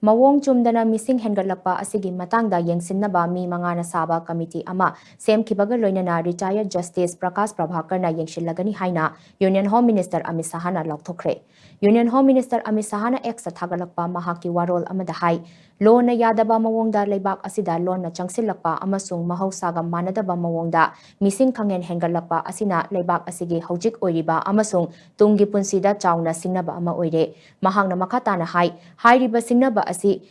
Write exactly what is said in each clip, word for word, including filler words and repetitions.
ꯃꯑꯣꯡ ꯆꯨꯝꯗꯅ ꯃꯤꯁꯤꯡ ꯍꯦꯟꯒꯠꯂꯛꯄ ꯑꯁꯤꯒꯤ ꯃꯇꯥꯡꯗ ꯌꯦꯡꯁꯤꯟꯅꯕ ꯃꯤ ꯃꯉꯥꯅ ꯁꯥꯕ ꯀꯃꯤꯇꯤ ꯑꯃ ꯁꯦꯝꯈꯤꯕꯒ ꯂꯣꯏꯅꯅ retired Justice ꯄ꯭ꯔꯀꯥꯁ ꯄ꯭ꯔꯚꯥꯀꯔꯅ ꯌꯦꯡꯁꯤꯜꯂꯒꯅꯤ ꯍꯥꯏꯅ Union Home Minister Amit ꯁꯍꯥꯅ ꯂꯥꯎꯊꯣꯛꯈ꯭ꯔꯦ꯫ Union Home Minister Amit ꯁꯍꯥꯅ X ꯊꯥꯒꯠꯂꯛꯄ ꯃꯍꯥꯛꯀꯤ ꯋꯥꯔꯣꯜ ꯑꯃꯗ ꯍꯥꯏ, ꯂꯣꯅ ꯌꯥꯗꯕ ꯃꯑꯣꯡꯗ ꯂꯩꯕꯥꯛ ꯑꯁꯤꯗ ꯂꯣꯟꯅ ꯆꯪꯁꯤꯜꯂꯛꯄ ꯑꯃꯁꯨꯡ ꯃꯍꯧꯁꯥꯒ ꯃꯥꯟꯅꯗꯕ ꯃꯑꯣꯡꯗ ꯃꯤꯁꯤꯡ ꯈꯪꯍꯦꯟ ꯍꯦꯟꯒꯠꯂꯛꯄ ꯑꯁꯤꯅ ꯂꯩꯕꯥꯛ ꯑꯁꯤꯒꯤ ꯍꯧꯖꯤꯛ ꯑꯣꯏꯔꯤꯕ ꯑꯃꯁꯨꯡ ꯇꯨꯡꯒꯤ ꯄꯨꯟꯁꯤꯗ ꯆꯥꯎꯅ ꯁꯤꯡꯅꯕ ꯑꯃ ꯑꯣꯏꯔꯦ꯫ ꯃꯍꯥꯛꯅ ꯃꯈꯥ ꯇꯥꯅ ꯍꯥꯏ, ꯍꯥꯏꯔꯤꯕ ꯁꯤꯡꯅꯕ ꯑꯁꯤ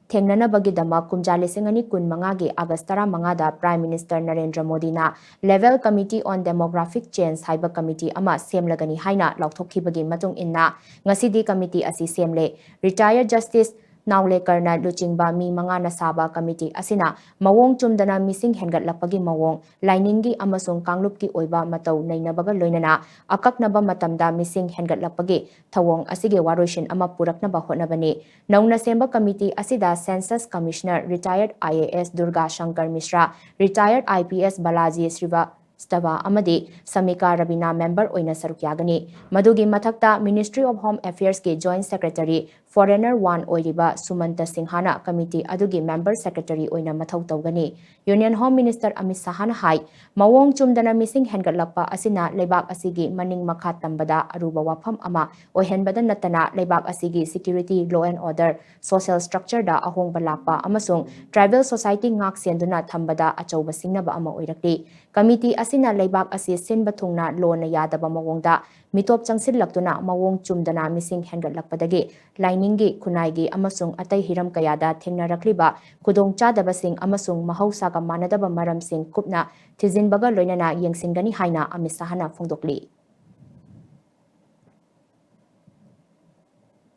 ꯊꯦꯡꯅꯅꯕꯒꯤꯗꯃꯛ ꯀꯨꯝꯖꯥ ꯂꯤꯁꯤꯡ ꯑꯅꯤ ꯀꯨꯟꯃꯉꯥꯒꯤ August ꯇꯔꯥꯃꯉꯥꯗ Prime Minister ꯅꯔꯦꯟꯗ꯭ꯔ ꯃꯣꯗꯤꯅ Level Committee on Demographic Change ꯍꯥꯏꯕ ꯀꯃꯤꯇꯤ ꯑꯃ ꯁꯦꯝꯂꯒꯅꯤ ꯍꯥꯏꯅ ꯂꯥꯎꯊꯣꯛꯈꯤꯕꯒꯤ ꯃꯇꯨꯡ ꯏꯟꯅ ꯉꯁꯤꯗꯤ ꯀꯃꯤꯇꯤ ꯑꯁꯤ ꯁꯦꯝꯂꯦ꯫ Retired Justice ꯅꯥꯎꯂꯦꯀꯔꯅ ꯂꯨꯆꯤꯡꯕ ꯃꯤ ꯃꯉꯥꯅ ꯁꯥꯕ ꯀꯃꯤꯇꯤ ꯑꯁꯤꯅ ꯃꯑꯣꯡ ꯆꯨꯝꯗꯅ ꯃꯤꯁꯤꯡ ꯍꯦꯟꯒꯠꯂꯛꯄꯒꯤ ꯃꯑꯣꯡ, ꯂꯥꯏꯅꯤꯡꯒꯤ ꯑꯃꯁꯨꯡ ꯀꯥꯡꯂꯨꯞꯀꯤ ꯑꯣꯏꯕ ꯃꯇꯧ ꯅꯩꯅꯕꯒ ꯂꯣꯏꯅꯅ ꯑꯀꯛꯅꯕ ꯃꯇꯝꯗ ꯃꯤꯁꯤꯡ ꯍꯦꯟꯒꯠꯂꯛꯄꯒꯤ ꯊꯧꯑꯣꯡ ꯑꯁꯤꯒꯤ ꯋꯥꯔꯣꯏꯁꯤꯟ ꯑꯃ ꯄꯨꯔꯛꯅꯕ ꯍꯣꯠꯅꯕꯅꯤ꯫ ꯅꯧꯅ ꯁꯦꯝꯕ ꯀꯃꯤꯇꯤ ꯑꯁꯤꯗ Census Commissioner retired I A S Durga Shankar ꯃꯤꯁ꯭ꯔꯥ, retired I P S Balaji ꯁ꯭ꯔꯤꯚꯥꯁꯇꯚꯥ ꯑꯃꯗꯤ ꯁꯃꯤꯀꯥ ꯔꯕꯤꯅꯥ member ꯑꯣꯏꯅ ꯁꯔꯨꯛ ꯌꯥꯒꯅꯤ꯫ ꯃꯗꯨꯒꯤ ꯃꯊꯛꯇ Ministry of Home Affairs ꯀꯤ Joint Secretary, Foreigner one ꯑꯣꯏꯔꯤꯕ ꯁꯨꯃꯟꯇ ꯁꯤꯡꯍꯅ ꯀꯃꯤꯇꯤ ꯑꯗꯨꯒꯤ member secretary ꯑꯣꯏꯅ ꯃꯊꯧ ꯇꯧꯒꯅꯤ꯫ Union Home Minister ꯑꯃꯤꯠ ꯁꯍꯥꯅ ꯍꯥꯏ, ꯃꯑꯣꯡ ꯆꯨꯝꯗꯅ ꯃꯤꯁꯤꯡ ꯍꯦꯟꯒꯠꯂꯛꯄ ꯑꯁꯤꯅ ꯂꯩꯕꯥꯛ ꯑꯁꯤꯒꯤ ꯃꯅꯤꯡ ꯃꯈꯥ ꯇꯝꯕꯗ ꯑꯔꯨꯕ ꯋꯥꯐꯝ ꯑꯃ ꯑꯣꯏꯍꯟꯕꯗ ꯅꯠꯇꯅ ꯂꯩꯕꯥꯛ ꯑꯁꯤꯒꯤ security, law and order, social structure ꯗ ꯑꯍꯣꯡꯕ ꯂꯥꯛꯄ ꯑꯃꯁꯨꯡ tribal society ꯉꯥꯛ ꯁꯦꯟꯗꯨꯅ ꯊꯝꯕꯗ ꯑꯆꯧꯕ ꯁꯤꯡꯅꯕ ꯑꯃ ꯑꯣꯏꯔꯛꯂꯤ꯫ ꯀꯃꯤꯇꯤ ꯑꯁꯤꯅ ꯂꯩꯕꯥꯛ ꯑꯁꯤ ꯁꯤꯟꯕ ꯊꯨꯡꯅ ꯂꯣꯟꯅ ꯌꯥꯗꯕ ꯃꯑꯣꯡꯗ ꯃꯤꯇꯣꯞ ꯆꯪꯁꯤꯜꯂꯛꯇꯨꯅ ꯃꯑꯣꯡ ꯆꯨꯝꯗꯅ ꯃꯤꯁꯤꯡ ꯍꯦꯟꯒꯠꯂꯛꯄꯗꯒꯤ ꯂꯥꯏꯅꯤꯡꯒꯤ, ꯈꯨꯟꯅꯥꯏꯒꯤ ꯑꯃꯁꯨꯡ ꯑꯇꯩ ꯍꯤꯔꯝ ꯀꯌꯥꯗ ꯊꯦꯡꯅꯔꯛꯂꯤꯕ ꯈꯨꯗꯣꯡꯆꯥꯗꯕꯁꯤꯡ ꯑꯃꯁꯨꯡ ꯃꯍꯧꯁꯥꯒ ꯃꯥꯟꯅꯗꯕ ꯃꯔꯝꯁꯤꯡ ꯀꯨꯞꯅ ꯊꯤꯖꯤꯟꯕꯒ ꯂꯣꯏꯅꯅ ꯌꯦꯡꯁꯤꯟꯒꯅꯤ ꯍꯥꯏꯅ ꯑꯃꯤꯠ ꯁꯍꯥꯅ ꯐꯣꯡꯗꯣꯛꯂꯤ꯫